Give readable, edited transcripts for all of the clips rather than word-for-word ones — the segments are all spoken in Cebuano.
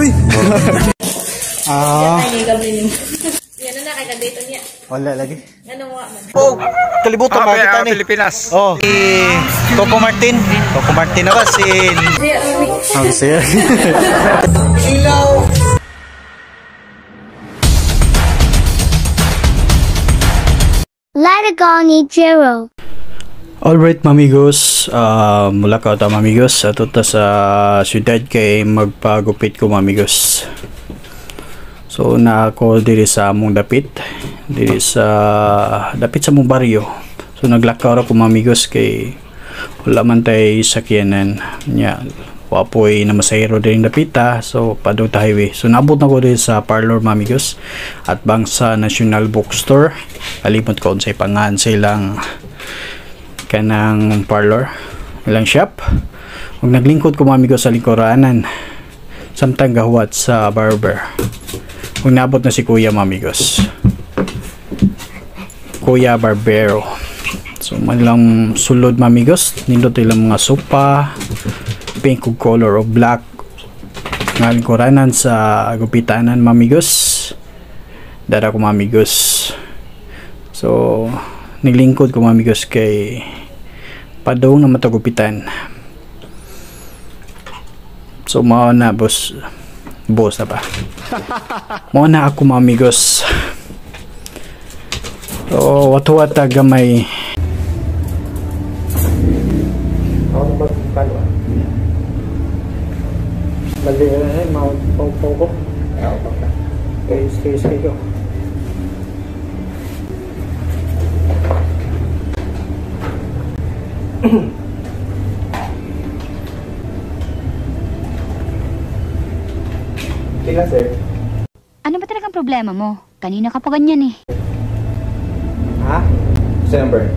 Uy. Ah. Yan na kay dito niya. Wala lagi. Ano wa man. Oh, kalibutan makita ni Pilipinas. Oh, si Coco Martin. Coco Martin na ba si Oh, siya. Ilaw. Latagoni Jero. Alright, mamigos, mula ka ta, mamigos, ato ta sa syudad kay magpagupit ko, mamigos. So na ako diri sa among dapit, diri sa dapit sa among baryo. So naglakaw ra ko, mamigos, kay wala man tay sakyanan nya. Wapoy na masahero diri dapita, so padung ta highway. So naabot na ko diri sa parlor, mamigos, at bang sa National Bookstore. Kalimot ko unsay pangan sa ilang kanang parlor, ilang shop. Ug naglingkod ko, mamigos, sa lingkuranan samtang gahuwat sa barber. Ug naabot na si Kuya, mamigos, Kuya Barbero. So man lang sulod, mamigos, nindot ilang mga sopa, pink ug color o black nga lingkuranan sa gupitanan, mamigos. Dara ko, mamigos. So naglingkod ko, mamigos, kay padung na matagupitan. So mao na, boss, boss na ba, mao na ako, mamigos. So watuwa ta gamay. Ako ba kalo? Bali eh mao pau ko. Kay stay ko. Tingnan, sir. Ano ba talagang problema mo? Kanina ka pa ganyan eh. Ha? Sa number?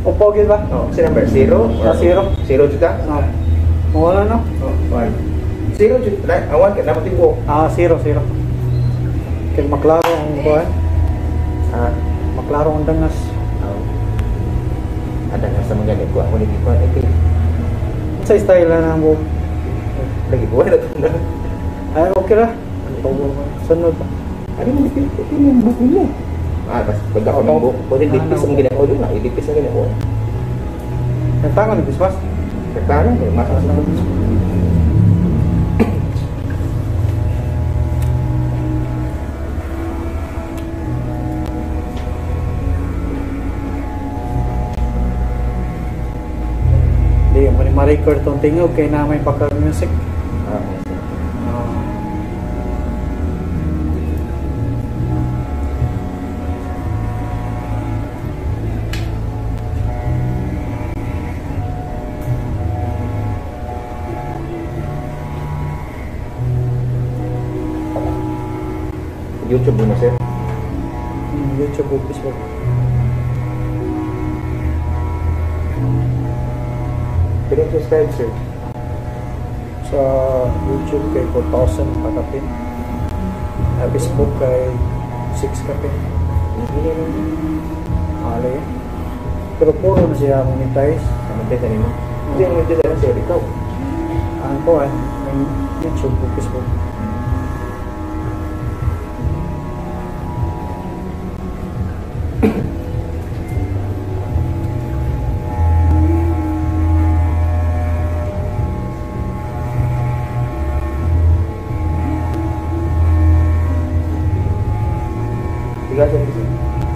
Opo, gid ba? Oh, sa number? Zero? Ah, zero. Zero jud ka? Ah. Wala no? Oh, one. Zero jud. Awan ka dapat ibo. Ah, zero, zero. Kay maklaro ang kuan. Ah, maklaro ang dangas. Oh. Ada nga sa mga ganit ko ako ni kuan eh. Sa style na ng buhok. Lagi buhay na to na. Ay, okay ra. Sunod. Ano mo dipil? Ito yung buhok mo. Ah, bas pag ako ng buhok, pwede lipis ang ginagawa doon na. Ilipis ang ginagawa. Nagtangon ni Biswas. Nagtanong, may masa sa buhok. Hindi, mo ni ma-record tong tingog kay na may background music. Ah, YouTube mo na, sir? YouTube o Facebook. Pwede subscribe, sir? Sa YouTube kay 4,000 pakapin. Sa Facebook kay 6 kapin. Ale. Pero puro na siya monetize. Monetize na nimo? Hindi, monetize na sir, ikaw. Ang kuan, ang YouTube o Facebook.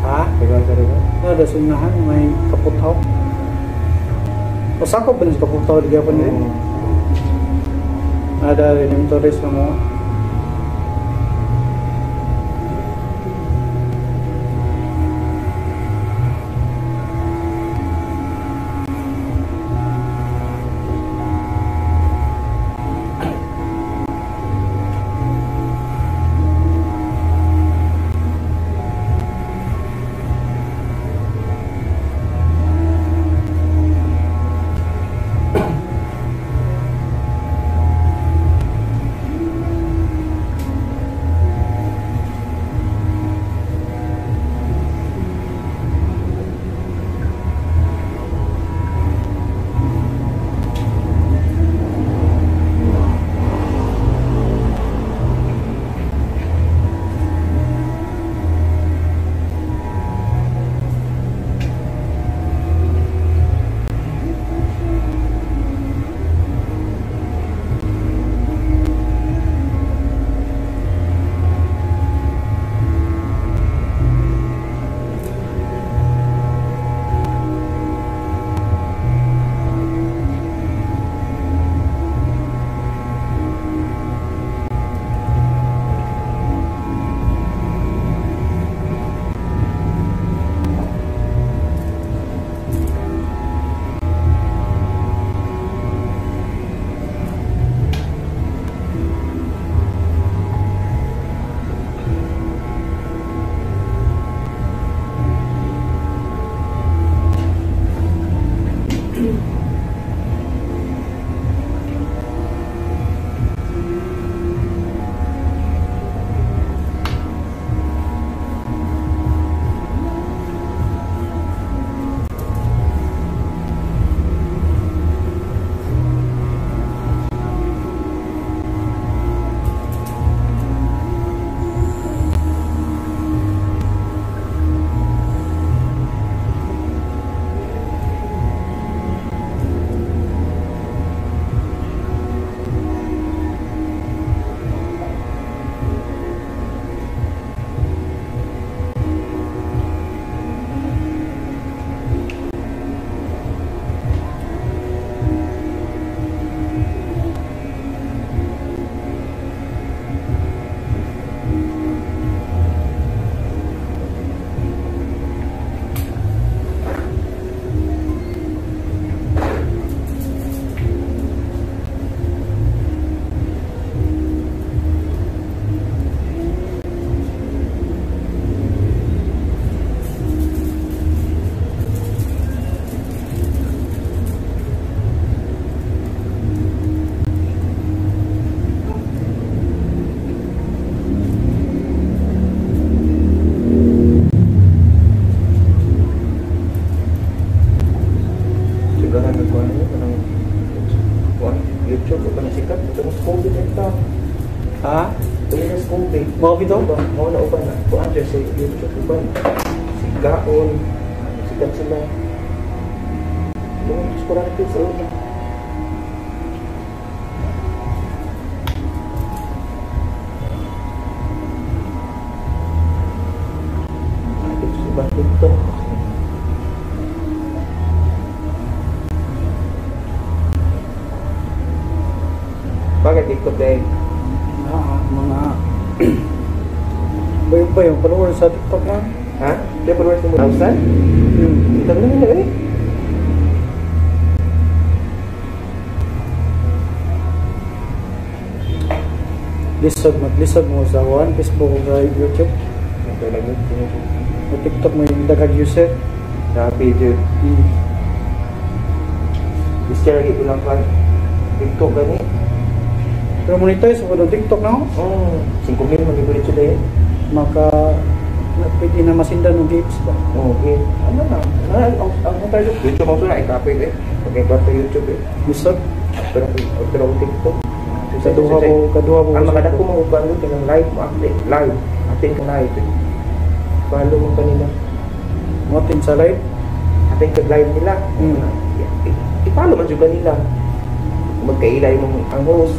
Ha? Ada sunahan may kaputaw. Pasakop ba sa kaputaw di gyapon ni? Ada Redemptorist na mo. Sila nagkuhan na yun, anong YouTube, o kanang sikat, ito mas COVID ito. Ha? Ito mas COVID. Mao bitaw? Mao na uban na. Kuan siya sa YouTube, uban. Si Gaon, sikat sila. Ito mas kurang sa una. Ito sa TikTok. Bakit TikTok dahil? Mga bayo-bayo followers sa TikTok na. Ha? Kaya followers mo? 1,000? Ito naman na eh. Lisod mo sa one, Facebook o YouTube. Ito lang yun. Sa TikTok mo yung daghang user. Happy dude. This year lagi ko lang pa TikTok gani. Pero monetize ko ng TikTok na. Oh, 5,000 magiging sila eh. Maka pwede na masindan ng gifts ba? Oh, okay. Ano na? Ang tayo YouTube mo sila ikapoy eh. Okay, kwarto YouTube eh. Lisod. Pero TikTok. Kaduha ko. Ang makadako mo uban ko ng live mo update live. Atin ka live. Follow mo kanila. Motin sa live. Atin ka live nila. I-follow man jud kanila. Magkailay mong ang host.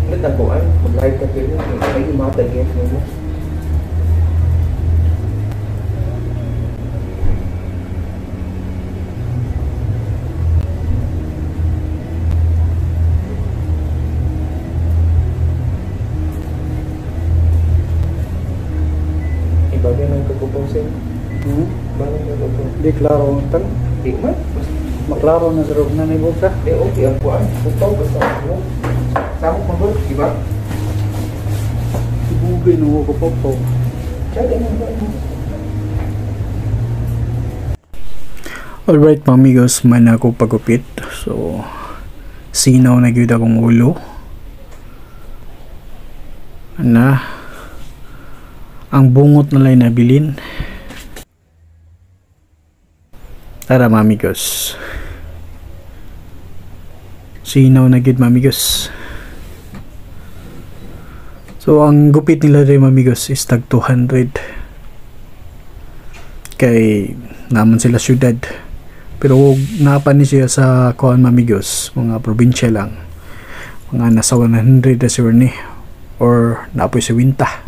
Nagtaguan, mag-live ka kayo, may umatag yan mo. Bagay ng kagupaw sa'yo. Bagay ng kagupaw. Di klaro ang tang. Di man. Maklaro na sa na ni Buka. Di okay ang kuan. Kupaw basta ako. Samok man gud, di ba? Bugay no ko paw. Tiyaga na ba? Alright mga amigos, man ako pagupit. So sinaw na gyud akong ulo. Ana ang bungot na lang nabilin. Tara mga amigos. Sinaw na gyud mga amigos. So ang gupit nila rin mga amigos is tag 200. Kay naman sila syudad. Pero napa ni siya sa kuan mga amigos, mga probinsya lang. Mga nasa 100 na siguro ni or napoy sa winta.